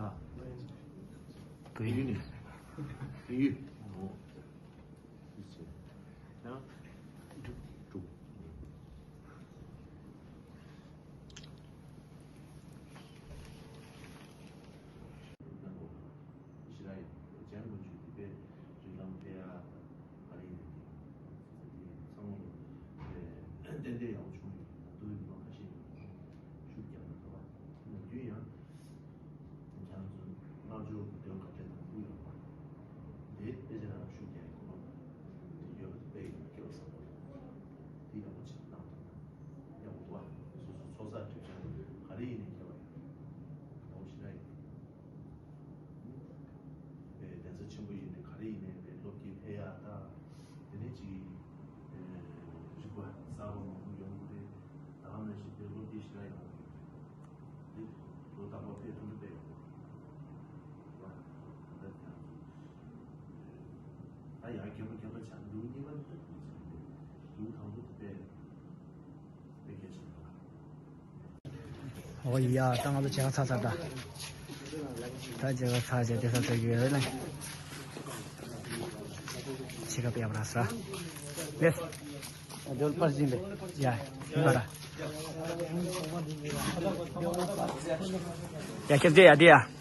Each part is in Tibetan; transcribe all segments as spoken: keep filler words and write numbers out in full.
བོད་ཡིག་ནས། བོད་ཡིག་འོ། ཡང་དྲུག་དྲུག་ཞེ་དྲག་ཡིན། རྒྱ་མི་ཆོས་འདི་པའི་རིགས་ལམ་སྤེལ་ཡ་དང་། ཨ་རི་ཡི་ཚང་མ་ལ་ཏན་ཏན་ཡག་པོ་བྱུང་ཡོད། ད་དུང་མི་མང་ཁ་ཤས་ཤུགས་རྒྱག་ན་འདོད་པ། ནམ་རྒྱུན་ཡང་ཁྱེད་རང་ཚོ་སྔ་ཕྱོགས་ཀྱི་འདོད་ཁ་བྲལ་དང་ཀུན་ཡོད་པ། དེ་དཔེ་ཆ་རང་ཤུགས་རྒྱག་ཡོད་པ། དེ་ཡོད་པ་དཔེ་ཡོད་སྐལ་བ་བཟང་པོ་རེད། དེ་ཡག་པོ་ཅིག་གནང་ཐུབ་ན་ཡག་པོ་འདུག་བ། སོ་སོ་ཚོགས་བསགས་སྒྲིབ་སྦྱང་ག་རེ་ཡིན་ནའི་ཁྱད་པར་ཡོད། ཡག་པོ་ཞེ་དྲག་ཡིན། པའི་གདན་ས་ཆེན་པོ་ཡིན་ནའི་ག་རེ་ཡིན་ནའི་པའི་སློབ་དཀྱིལ་ཕེབས་ཡག་དང་། དེ་ནས་ཅིག་རིག་པ་གསར་པ་མང་པོ་ཡོང་གི་རེད། ད་ག་ནང་བཞིན་པའི་སློབ་དཀྱིལ་ཞེ་དྲག་ཡོང་གི་རེད། འདི་ལོ་རྟག་པར་ཕེབས་ཐུབ་ན་དཔེ་ཡག་པོ་རེད། ད་ལྟ་དེ་ང་ཚོ་ད་ཡང་རྒན་པ་རྒན་པ་ཆགས་འདུག་གཉིས་པ་འདུག་གཉིས་པ་དང་པོ་དེ་དཔེ། ཨོ་ཡ། ད་ང་ཚོ་མཇལ་ཁ་ཚར་ཚར་ད། ད་མཇལ་ཁ་ཚར་རྗེས་བསྡད་ས་ཚར་གྱི་ཡོད་ལེ། ཕྱི་ཁ་པའི་ཡ་བ་ར་ས། ལེ། ཨ་འདོད་པར་སྦྱིན་པས། ཡ། ཡིན་པ་ར། ཡ་ཁྱེད་བདེ་ཡ་བདེ་ཡ།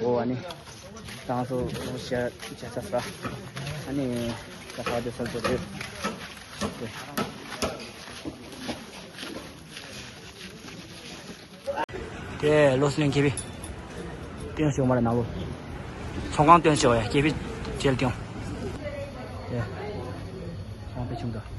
ཨོ་ཨ་ནི། ཏང་སོ་ཞེ་ཞེ་ས་ས། ཨ་ནི་ད་ཕ་དེ་སར་འགྲོ་རེད། དེ་བློ་སེང་ཁེ་པི། སྟོན་ཤོག་མ་ལ་ན་བོ། ཚོང་ཁང་སྟོན་ཤོག་ཡ་ཁེ་པི་ཇེལ་སྟོན། དེ། ཚོང་པའི་ཆུང་དང་།